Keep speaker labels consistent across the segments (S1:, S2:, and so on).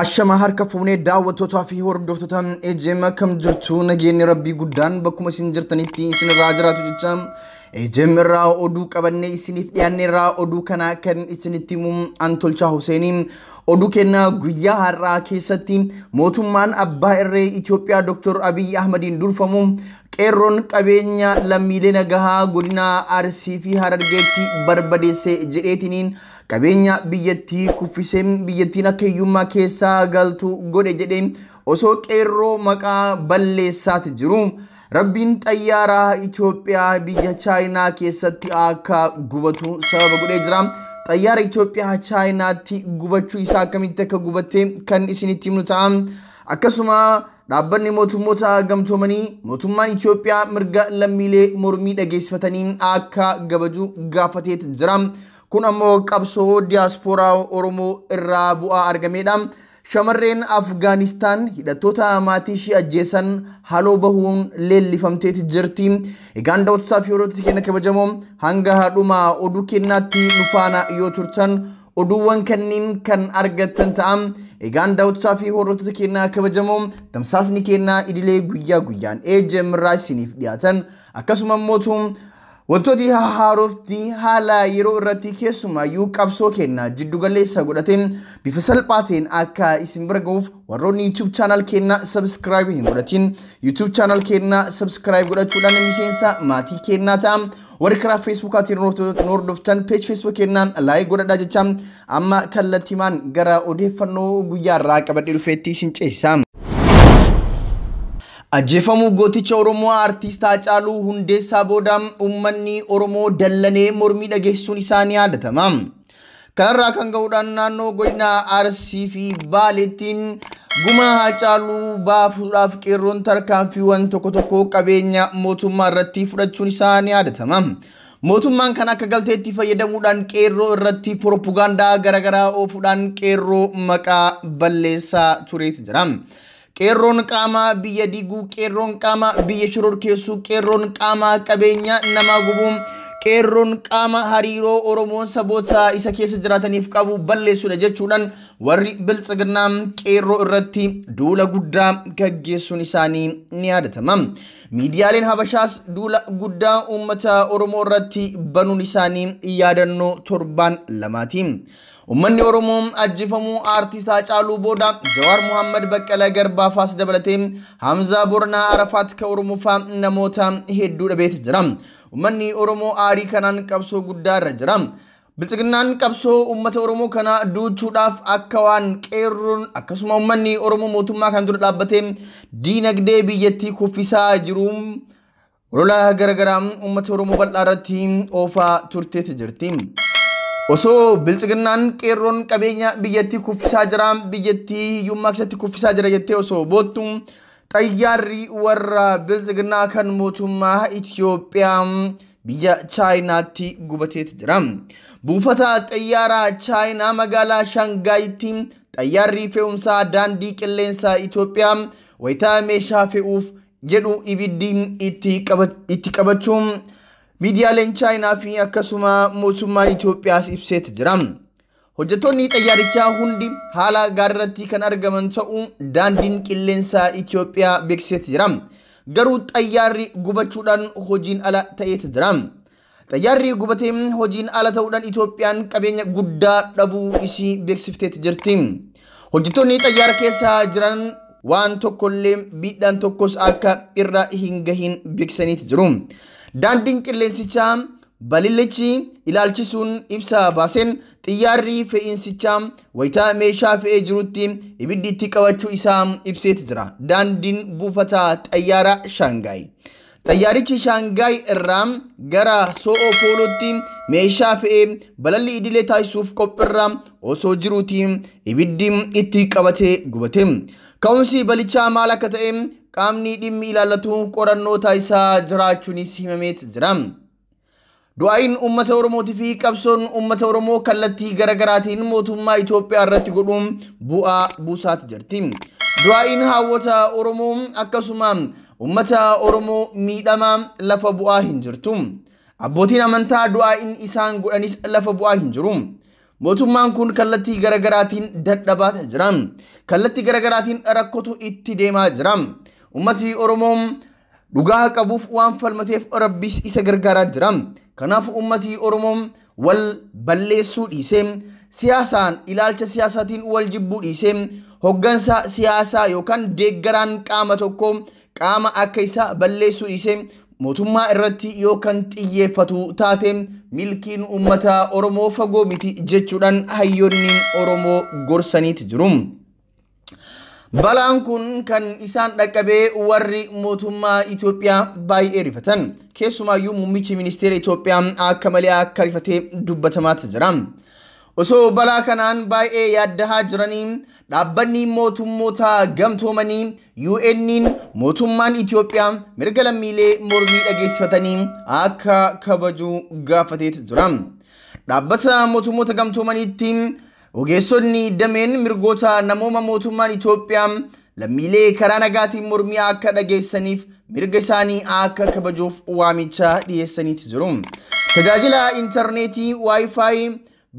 S1: Ashama harka fuunee daawwattootaa fi hordoftoota AJM akkam jirtu nageenyi rabbii guddaan bakkuma isin jirtanitti isinirraa jiraatu jecha AJM irraa oduu qabannee isiniif dhiyaanne irraa oduu kana kan isinitti himu Antolchaa Huseenii. Oduu kennaa guyyaa har'aa keessatti mootummaan abbaa irree Itoophiyaa Dr. Abiy Ahmediin durfamu qeerroon qabeenya lammiilee nagahaa godina Arsii fi Harargeetti barbadeesse jedheetiniin qabeenya biyyattii kuffisee biyyattiin akka hiyyummaa keessaa galtu godhe jedhee osoo qeerroo maqaa balleessaati jiru. Rabbiin xayyaara Itoophiyaa biyya Chaayinaa keessatti akka gubatu sababa godhee jira. Xayyaara Itoophiyaa Chaayinaatti gubachuu isaa akkamitti akka gubatte kan isinitti himnu ta'a. Akkasuma dhaabbanni mootummoota gamtoomanii mootummaan Itoophiyaa mirga lammiilee mormii dhageessifatanii akka kabaju gaafateet jira. Kun ammoo qabsoo diyaaspooraa Oromoo irraa bu'aa argamedha. Shamarreen Afgaanistaan hidhattoota maatii ishee ajjeesan haaloo bahuun leellifamteeti jirti. Egaan daawwattootaa fi hordoftoota keenya kabajamoo hanga dhuma oduu kennaatti nu faana yoo turtan oduuwwan kanneen kan argattan ta'a. Egaan daawwattootaa fi hordoftoota keenya kabajamoo tamsaasni keenya idilee guyyaa guyyaan AJM irraa isiniif dhiyaatan akkasuma immoo wantooti haarofti haala yeroo irratti keessumaayyuu qabsoo kenna jiddugaleessa godhatee bifa salphaateen akka isin bira gahuuf warroonni YouTube channel keenya subscribe hin godhatin YouTube channel keenya subscribe godhachuudhaan miseensa maatii keenyaa ta'a. Warri karaa Facebookaatiin nu hordoftan page Facebook keenyaa like godhadhaa jecha amma kallattiimaan gara odeeffannoo guyyaa irraa qabadhee dhufeetti isin ceesisa. Ajjeefamuu gooticha Oromoo Artiist Haacaaluu Hundeessaa booda uummanni Oromoo dallanee mormii dhageessisuun isaa ni yaadatama. Kanarraa kan ga'uudhaan naannoo godina Arsii fi Baaleettiin guma Haacaaluu baafuudhaaf qeerroon tarkaanfiiwwan tokko tokko qabeenya mootummaa irratti fudhachuun isaa ni yaadatama. Mootummaan kan akka galteetti fayyadamuudhaan qeerroo irratti piroopagaandaa garaagaraa oofuudhaan qeerroo maqaa balleessaa tureetu jira. Qeerroon qaama biyya diiguu, qeerroon qaama biyya shororkeessuu, qeerroon qaama qabeenya namaa gubuu, qeerroon qaama hariiroo Oromoon saboota isa keessa jiraataniif qabu balleessuudha jechuudhaan warri biltsiginnaa qeerroo irratti duula guddaa gaggeessuun isaanii ni yaadatama. Miidiyaaleen Habashaas duula guddaa uummata Oromoo irratti banuun isaanii yaadannoo torbaan lamaati. Uummanni Oromoo ajjeefamuu Artiist Haacaaluu booda Jawaar Mohaammed Baqqalaa Garbaa faas dabalatee Hamzaa Boranaa Arafaat ka Oromoo faa namoota hedduu dhabeeti jira. Uummanni Oromoo aarii kanaan qabsoo guddaa irra jira. Biltsiginnaan qabsoo uummata Oromoo kana duuchuudhaaf akka waan qeerroon akkasuma uummanni Oromoo mootummaa kan dura dhaabbatee diinagdee biyyattii kuffisaa jiru lola garaagaraa uummata Oromoo bal'aa irratti oofaa turteeti jirti. Osoo biltsiginnaan qeerroon qabeenya biyyattii kuffisaa jira, biyyattii hiyyummaa keessatti kuffisaa jira jettee osoo boottu xayyaarri warra biltsiginnaa kan mootummaa Itoophiyaa biyya Chaayinaatti gubateeti jira. Buufata xayyaaraa Chaayinaa magaalaa Shaangaayitti xayyaarri fe'umsaa daandii qilleensaa Itoophiyaa wayitaa meeshaa fe'uuf jedhu ibiddi itti qabachuun miidiyaaleen Chaayinaa fi akkasuma mootummaan Itoophiyaas ibseeti jira. Hojjettoonni xayyaarichaa hundi haala gaariirratti kan argaman ta'uu daandiin qilleensaa Itoophiyaa beeksiseeti jira. Garuu xayyaarri gubachuudhaan hojiin ala ta'eeti jira. Xayyaarri gubatee hojiin ala ta'uudhaan Itoophiyaan qabeenya guddaa dhabuu isii beeksifteeti jirti. Hojjettoonni xayyaara keessa jiran waan tokkollee miidhaan tokkos akka irra hin gahin beeksisaniiti jiru. Daandiin qilleensichaa balilichi ilaalchisuun ibsa baaseen xiyyaarri fe'iinsichaa wayitaa meeshaa fe'ee jirutti ibiddi itti qabachuu isaa ibseeti jira. Daandiin buufata xayyaara Shaangaay. Xayyaarichi Shaangaay irraa gara So'oo Poolootti meeshaa fe'ee balalii idilee taasisuuf qophiirra osoo jiruuti ibiddi itti qabatee gubate. Ka'umsi balichaa maal akka ta'e qaamni dhimmi ilaallatu qorannoo taasisaa jiraachuunis himameeti jira. Du'aayin uummata Oromootii fi qabsoon uummata Oromoo kallattii garaagaraatiin mootummaa Itoophiyaa irratti godhuun bu'aa buusaati jirti. Du'aayin hawwata Oromoo akkasuma uummata Oromoo miidhamaa lafa bu'aa hin jirtu. Abbootiin amantaa du'aayin isaan godhanis lafa bu'aa hin jiru. Mootummaan kun kallattii garagaraatiin dadhabaa jira. Kallattii garagaraatiin rakkotu itti deemaa jira. Ummati Oromoo dhugaa qabuuf waan falmateef Rabbis isa gargaaraa jira. Kanaaf ummati Oromoo wal balleessuu dhiisee, siyaasaan ilaalcha siyaasaatiin wal jibbuu dhiisee, hoggansa siyaasaa yookaan deeggaraan qaama tokko qaama akka isaa balleessuu dhiisee mootummaa irratti yookaan xiyyeeffatu taate milkiin uummata Oromoo fagoo miti jechuudhaan hayyoonni Oromoo gorsaniiti jiru. Balaan kun kan isaan dhaqqabee warri mootummaa Itoophiyaa baay'ee rifatan. Keessumaayyuu muummichi ministeera Itoophiyaa akka malee akka rifatee dubbatamaatti jira. Osoo balaa kanaan baay'ee yaaddahaa jiranii dhaabbanni mootummoota gamtoomanii UN'n mootummaan Itoophiyaa mirga lammiilee mormii dhageessifatanii akka kabaju gaafateeti jira. Dhaabbata mootummoota gamtoomaniitti ogeessonni dameen mirgoota namooma mootummaan Itoophiyaa lammiilee karaa nagaatiin mormii akka dhageessaniif mirga isaanii akka kabajuuf waamicha dhiyeessaniiti jiru. Tajaajila intarneetii waayifaayi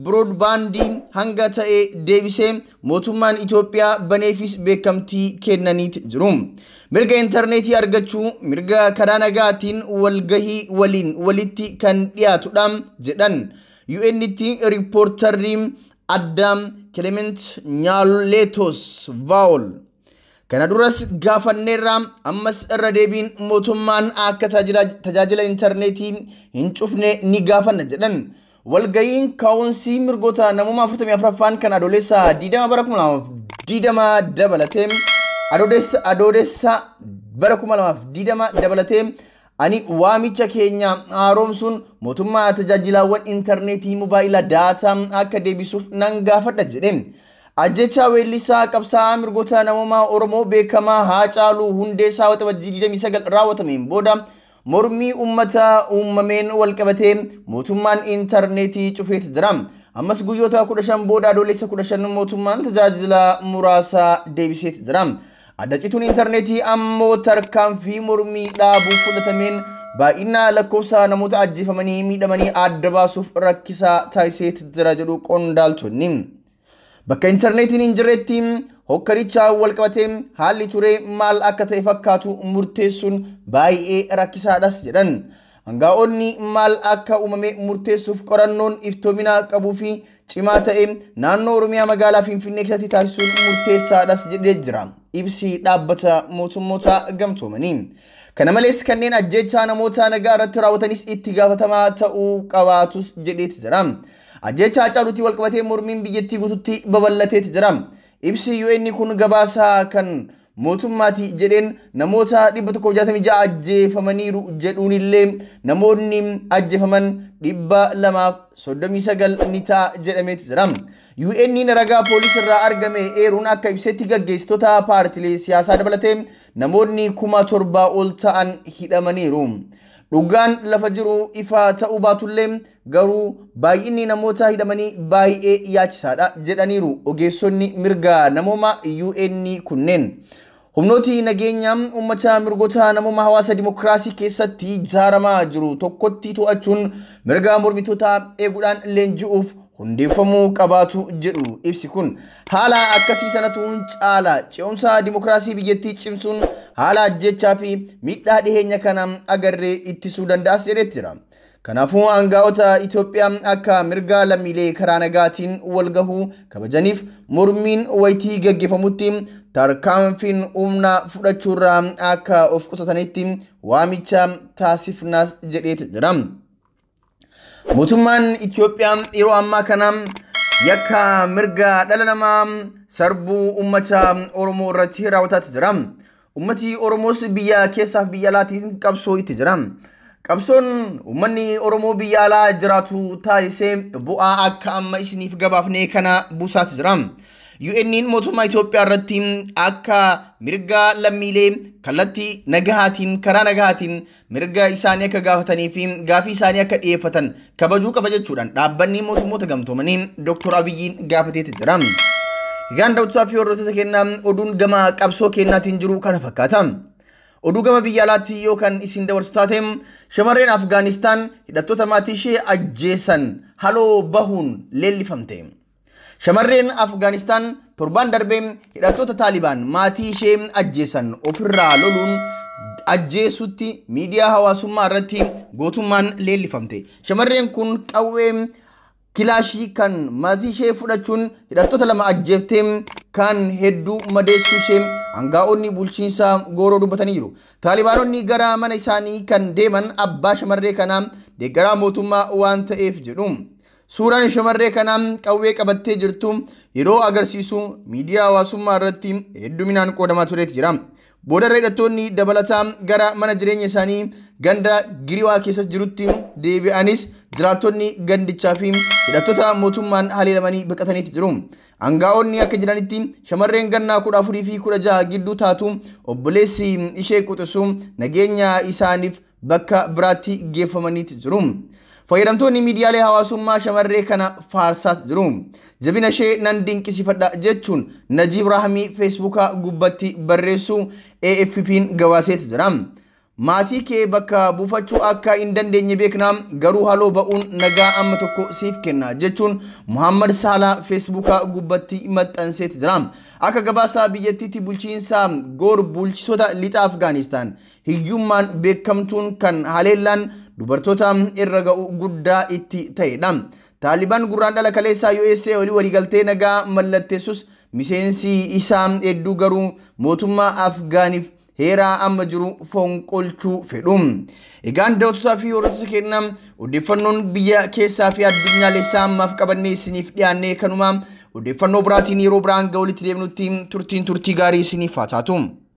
S1: biroodbaandii hanga ta'e deebisee mootummaan Itoophiyaa baneefis beekamtii kennaniiti jiru. Mirga intarneetii argachuu mirga karaa nagaatiin walgahii waliin walitti kan dhiyaatudha jedhan. UN'tti riippoortarri Adam Clement Nyaaletos Vaol. Kana duras gaafanneerra, ammas irra deebiin mootummaan akka tajaajila intarneetii hin cufne ni gaafanna jedhan. Walga'iin kaawunsii mirgoota namummaa 44ffaan kan Adoolessa 20 bara 2020 dabalatee Adoolessa bara 2020 dabalatee ani waamicha keenya haaromsuun mootummaa tajaajilaawwan intarneetii mobaayilaa daataa akka deebisuuf nan gaafadha jedhe. Ajjeechaa weellisaa qabsaa'aa mirgoota namummaa Oromoo beekamaa Haacaaluu Hundeessaa Waxabajjii 29 raawwatameen booda mormii uummata uumameen walqabatee mootummaan intarneetii cufeeti jira. Ammas guyyoota 15 booda Adoolessa 15 mootummaan tajaajila muraasa deebiseeti jira. Adda cituun intarneetii ammoo tarkaanfii mormii dhaabuuf fudhatameen baay'ina lakkoofsa namoota ajjeefamanii miidhamanii adda baasuuf rakkisaa taasiseeti jira jedhu qondaaltonni. Bakka intarneetiin hin jirretti hokkaricha walqabatee haalli ture maal akka ta'e fakkaatu murteessuun baay'ee rakkisaadhas jedhan. Hangaa'onni maal akka uumame murteessuuf qorannoon iftoomina qabuu fi cimaa ta'e naannoo Oromiyaa magaalaa Finfinnee keessatti taasisuun murteessaadhas jedhee jira. Ibsi dhaabbata mootummoota gamtoomanii. Kana malees kanneen ajjeechaa namoota nagaa irratti raawwatanis itti gaafatamaa ta'uu qabaatus jedheeti jira. Ajjeechaa Haacaaluutti walqabatee mormiin biyyattii guututti babal'ateeti jira. Ibsi UN kun gabaasaa kan mootummaati jedheen namoota 166 ajjeefamaniiru jedhuunillee namoonni ajjeefaman 239 ni ta'a jedhameeti jira. UN ragaa poolisii irraa argame eeruun akka ibsetti gaggeessitoota paartilee siyaasaa dabalatee namoonni 7,000 ol ta'an hidhamaniiru. Dhugaan lafa jiru ifa ta'uu baatullee garuu baay'inni namoota hidhamanii baay'ee yaachisaadha jedhaniiru ogeessonni mirga namooma UN kunneen. Humnooti nageenya uummata mirgoota namooma hawaasa dimokiraasii keessatti ijaaramaa jiru tokkotti to'achuun mirga mormitoota eeguudhaan leenji'uuf hundeeffamuu qabaatu jedhu ibsi kun. Haala akkasii sanatuun caala ce'umsa dimokiraasii biyyattii cimsuun haala ajjechaa fi miidhaa dhiheenya kana agarree ittisuu danda'as jedhetti jira. Kanaafuu aangaa'ota Itoophiyaa akka mirga lammiilee karaa nagaatiin walgahuu kabajaniif mormiin wayitii gaggeeffamutti tarkaanfiin humna fudhachuurraa akka of qusatanitti waamicha taasifnaas jedheeti jira. Mootummaan Itoophiyaa yeroo ammaa kana yakka mirga dhala namaa sarbuu uummata Oromoo irratti raawwataa jira. Uummati Oromoos biyya keessaaf biyya alaatiin qabsoo itti jira. Qabsoon uummanni Oromoo biyya alaa jiraatu taasisee bu'aa akka amma isiniif gabaafnee kana buusaati jira. UN'n mootummaa Itoophiyaa irratti akka mirga lammiilee kallattii nagahaatiin karaa nagahaatiin mirga isaanii akka gaafatanii fi gaafii isaanii akka dhiyeeffatan kabajuu qaba jechuudhaan dhaabbanni mootummoota gamtoomanii Dr. Abiyyiin gaafateeti jira. Egaan daawwattoota fi hordoftoota keenyaa oduun gama qabsoo keenyaatiin jiru kana fakkaata. Oduu gama biyya alaatti yoo kan isin dabarsu taate shamarreen Afgaanistaan hidhattoota maatii ishee ajjeesan haloo bahuun leellifamte. Shamarreen Afgaanistaan torbaan darbee hidhattoota Taalibaan maatii ishee ajjeesan ofirraa loluun ajjeesutti miidiyaa hawaasummaa irratti gootummaan leellifamte. Shamarreen kun qawwee kilaashii kan maatii ishee fudhachuun hidhattoota 2 ajjeeftee kan hedduu madeessuu ishee hangaa'onni bulchiinsa Gooroo dubbatanii jiru. Taalibaanonni gara mana isaanii kan deeman abbaa shamarree kanaa deeggaraa mootummaa waan ta'eef jedhu. Suuraan shamarree kanaa qawwee qabattee jirtu yeroo agarsiisu miidiyaa hawaasummaa irratti hedduminaan qoodamaa tureeti jira. Boodarra hidhattoonni dabalataa gara mana jireenya isaanii ganda Giriwaa keessa jirutti deebi'anis jiraattonni gandichaa fi hidhattoota mootummaan haleelamanii baqataniiti jiru. Hangaa'onni akka jiranitti shamarreen gannaa 14 fi 16 gidduu taatu obboleessi ishee quxisu nageenya isaaniif bakka biraatti geeffamaniiti jiru. Fayyadamtoonni miidiyaalee hawaasummaa shamarree kana faarsaat jiru. Jabina ishee nan dinqisiifadha jechuun Najiib Rahmii Feesbuukaa gubbatti barreessuu AFP'n gabaaseet jira. Maatii kee bakka buufachuu akka hin dandeenye beekna, garuu haloo ba'uun nagaa amma tokko siif kenna jechuun Muhammad Saalaa Feesbuukaa gubbatti maxxanseet jira. Akka gabaasaa biyyattiitti bulchiinsa Goor bulchitoota lixa Afgaanistaan hiyyummaan beekamtuun kan haleellaan dubartoota irra ga'u guddaa itti ta'edha. Taalibaan gurraan dhala kaleessaa USA olii waliigaltee nagaa mallatteessus miseensi isaa hedduu garuu mootummaa Afgaaniif heeraa amma jiru fonqolchuu fedhu. Egaan daawwattootaa fi hordoftoota keenya odeeffannoon biyya keessaa fi addunyaalessaa ammaaf qabannee isiniif dhiyaannee kanuma odeeffannoo biraatiin yeroo biraan ga'u walitti deemnutti turtiin turtii gaarii isiniif haa taatu.